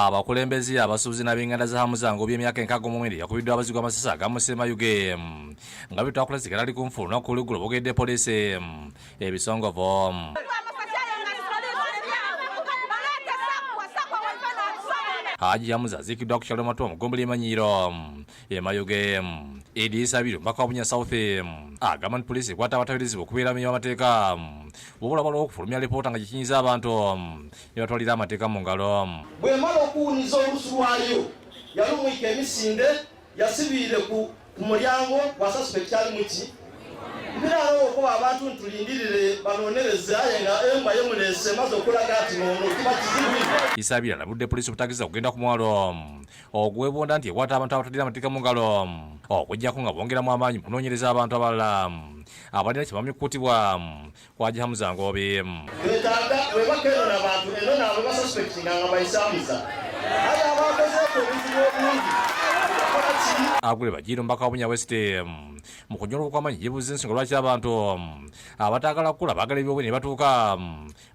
Abakulembeze, abasuubuzi n'ab'enganda za Hamza Ngobi, emyaka 69, yakubiddwa abazigu amasasi agamusse Mayuge nga bitwakula sigala ali ku nfu olunaku olweggulo, boogedde poliisi ebisongovu. Haji Hamza aziikiddwa ku kyalo Matuwa mu ggombolola Emanyiiro e Mayuge. Edrisa Abiri, omubaka wa Bunya South, agamba nti poliisi ekwata abateeberezebwa okubeera abamenyi b'amateeka, wabula balwawo okufulumya alipoota nga gikinyiza abantu ne batwalira amateeka mu ngalo. Bwemala okuwuniza olusu lwayo, yalumwika emisinde, yasibiire ku mulyango gwa suspect ali muki mbiralo okuba abantu ntulindirire banonereze, aye nga embwa yemuleese emaze okulaga ati nono kiba kizibu. Isabira alabudde poliisi obutagiza kugenda ku mwalo ogwebonda nti ekwata abantu abatwalira amateeka mu ngalo, okuggyako nga bongeramu amaanyi mu kunoonyereza abantu abalala abalina kye bamikuutibwa kwa Hamza Ngobi. Twetaaga webaka eno nabantu eno naabo basuspectinga nga bayisamuza, aye abakozeeko obuzibu obungi bakola ki? Agule Bagiiro, omubaka wa Bunya West, mu kunyola okw'amaanyi yeebuuza ensonga lwaki abantu abataagala kukula baagala ebyobwe ne batuuka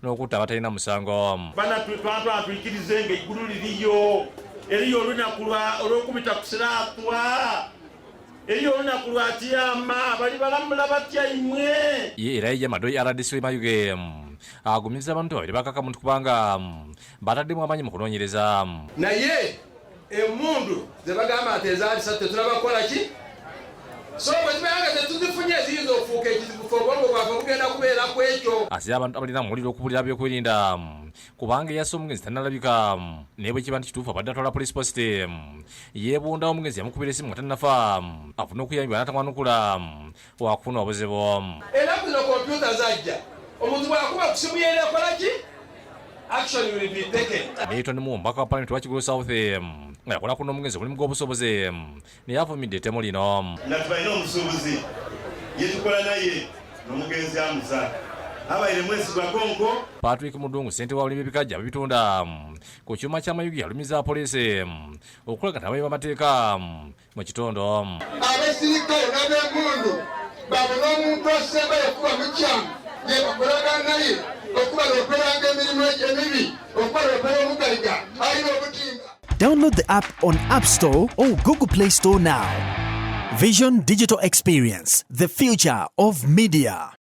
n'okutta abatalina musango. Bana twatwala tuyikirize nga eggulu liriyo, eriyo olunaku olw'okubita ku siraatwa, eriyo olunaku lwa kiyama, bali balamula batya imwe? Ye era ye Madoyi, RDC Mayuge, agumiza abantu babiri bakaka muntu kubanga bataddemu amaanyi mu kunoonyereza. Naye emundu zebagamba nti ezaali satu tetunabakola ki, so bwe tubeera nga tetuzifunye ziyinza okufuuka ekizibu, fe obwongo bwaffe bugenda kubeera ku ekyo. Asabye abantu abalina amawulire okubulira byokwerinda kubanga eyassa omugenzi tannalabika, naye bwe kiba nti kituufu abadde atwala police post yeebunda, omugenzi yamukubira esimu nga tannafa afune okuyambibwa n'atamwanukula, wakufuna obuzibu. Ennaku zino kompyuta zajja, omuntu bw'akuba ku simu yeera ekola ki, action will be taken. Milton Muwe, omubaka wa palamenti wa Kigulu South nga yakola ku n'omugenzi omulimu gw'obusuubuzi, naye avumidde ettemu lino. Nga tubalina omusuubuzi yetukola naye n'omugenzi Amuza abaire mwesigwa konko. Patrick Mudungu, ssentebe w'abalimi b'ebikajjo ababitunda ku kyuma kya Mayuge, yalumiza poliisi okulaga nti abayi b'amateeka mu kitundu. Abasirikale n'ab'emmundu babona omuntu asembayo okuba mukyamu ye bakolagana naye okubalooperanga emirimu emibi, okubaloopera omugaiga alina obutimba. Download the app on App Store or Google Play Store now. Vision Digital Experience, the future of media.